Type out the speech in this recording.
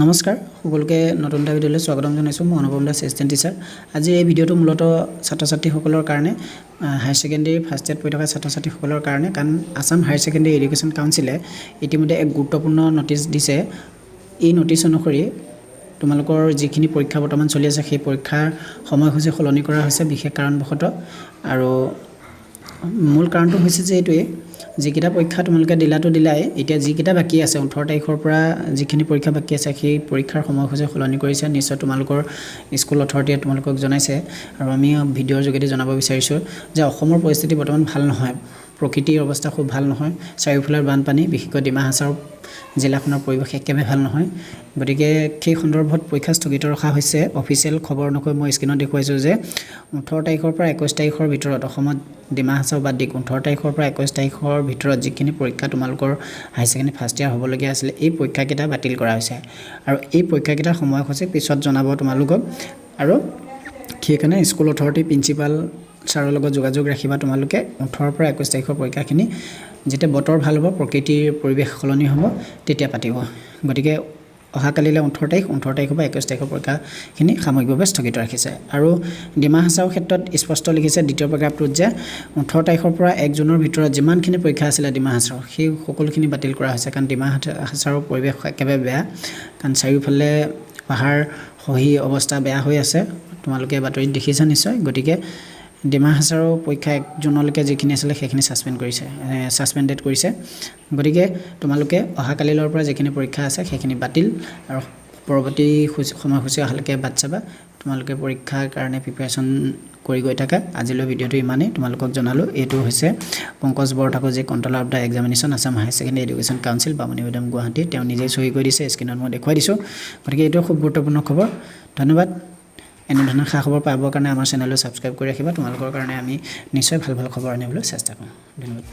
নমস্কাৰ, সকলোকে নতুন এটা ভিডিঅ'লৈ স্বাগতম জনাইছোঁ। মই অনুপম দাস, এছিষ্টেণ্ট টিচাৰ। আজি এই ভিডিঅ'টো মূলতঃ ছাত্ৰ ছাত্ৰীসকলৰ কাৰণে, হায়াৰ ছেকেণ্ডেৰী ফাৰ্ষ্ট ইয়াৰত পঢ়ি থকা ছাত্ৰ ছাত্ৰীসকলৰ কাৰণে। কাৰণ আছাম হায়াৰ ছেকেণ্ডেৰী এডুকেশ্যন কাউন্সিলে ইতিমধ্যে এক গুৰুত্বপূৰ্ণ ন'টিছ দিছে। এই ন'টিছ অনুসৰি তোমালোকৰ যিখিনি পৰীক্ষা বৰ্তমান চলি আছে, সেই পৰীক্ষাৰ সময়সূচী সলনি কৰা হৈছে বিশেষ কাৰণবশতঃ। আৰু মূল কাৰণটো হৈছে যে এইটোৱেই, যিকেইটা পৰীক্ষা তোমালোকে দিলাতো দিলাই, এতিয়া যিকেইটা বাকী আছে, 18 তাৰিখৰ পৰা যিখিনি পৰীক্ষা বাকী আছে, সেই পৰীক্ষাৰ সময়সূচী সলনি কৰিছে। নিশ্চয় তোমালোকৰ স্কুল অথৰিটিয়ে তোমালোকক জনাইছে আৰু আমি ভিডিঅ'ৰ যোগেদি জনাব বিচাৰিছোঁ যে অসমৰ পৰিস্থিতি বৰ্তমান ভাল নহয়। প্ৰকৃতিৰ অৱস্থা খুব ভাল নহয়। চাৰিওফালে বানপানী, বিশেষকৈ ডিমা হাছাও জিলাখনৰ পৰিৱেশ একেবাৰে ভাল নহয়। গতিকে সেই সন্দৰ্ভত পৰীক্ষা স্থগিত ৰখা হৈছে। অফিচিয়েল খবৰ অনুসৰি মই স্ক্ৰীণত দেখুৱাইছোঁ যে 18 তাৰিখৰ পৰা 21 তাৰিখৰ ভিতৰত, অসমত ডিমা হাছাও বাদ দি, 18 তাৰিখৰ পৰা 21 তাৰিখৰ ভিতৰত যিখিনি পৰীক্ষা তোমালোকৰ হায়াৰ ছেকেণ্ডেৰী ফাৰ্ষ্ট ইয়াৰ হ'বলগীয়া আছিলে, এই পৰীক্ষাকেইটা বাতিল কৰা হৈছে। আৰু এই পৰীক্ষাকেইটাৰ সময়সূচী পিছত জনাব তোমালোকক। আৰু সেইকাৰণে স্কুল অথৰিটি, প্ৰিন্সিপাল ছাৰৰ লগত যোগাযোগ ৰাখিবা তোমালোকে। 18ৰ পৰা 21 তাৰিখৰ পৰীক্ষাখিনি যেতিয়া বতৰ ভাল হ'ব, প্ৰকৃতিৰ পৰিৱেশ সলনি হ'ব, তেতিয়া পাতিব। গতিকে অহাকালিলৈ 18 তাৰিখ, 18 তাৰিখৰ পৰা 21 তাৰিখৰ পৰীক্ষাখিনি সাময়িকভাৱে স্থগিত ৰাখিছে। আৰু ডিমা হাছাওৰ ক্ষেত্ৰত স্পষ্ট লিখিছে দ্বিতীয় পেৰাগ্ৰাফটোত যে 18 তাৰিখৰ পৰা 1 জুনৰ ভিতৰত যিমানখিনি পৰীক্ষা আছিলে ডিমা হাছাওৰ, সেই সকলোখিনি বাতিল কৰা হৈছে। কাৰণ ডিমা হাছাওৰ পৰিৱেশ একেবাৰে বেয়া, কাৰণ চাৰিওফালে পাহাৰ খহি অৱস্থা বেয়া হৈ আছে। তোমালোকে বাতৰিত দেখিছা নিশ্চয়। গতিকে ডিমা হাছাওৰ পৰীক্ষা 1 জুনলৈকে যিখিনি আছিলে, সেইখিনি ছাছপেণ্ড কৰিছে, ছাছপেণ্ডেড কৰিছে। গতিকে তোমালোকে অহাকালিলৰ পৰা যিখিনি পৰীক্ষা আছে, সেইখিনি বাতিল আৰু পৰৱৰ্তী সময়সূচী অহালৈকে বাট চাবা। তোমালোকে পৰীক্ষাৰ কাৰণে প্ৰিপেৰেশ্যন কৰি গৈ থাকা। আজিলৈ ভিডিঅ'টো ইমানেই তোমালোকক জনালোঁ। এইটো হৈছে পংকজ বৰঠাকুৰ, যি Controller of the Examination, Assam Higher Secondary Education Council, Bamunimaidam, Guwahati. তেওঁ নিজেই চহী কৰি দিছে, স্ক্ৰীণত মই দেখুৱাই দিছোঁ। গতিকে এইটো খুব গুৰুত্বপূৰ্ণ খবৰ। ধন্যবাদ। এনেধৰণৰ খা খবৰ পাবৰ কাৰণে আমাৰ চেনেলটো ছাবস্ক্ৰাইব কৰি ৰাখিবা। তোমালোকৰ কাৰণে আমি নিশ্চয় ভাল ভাল খবৰ আনিবলৈ চেষ্টা কৰোঁ। ধন্যবাদ।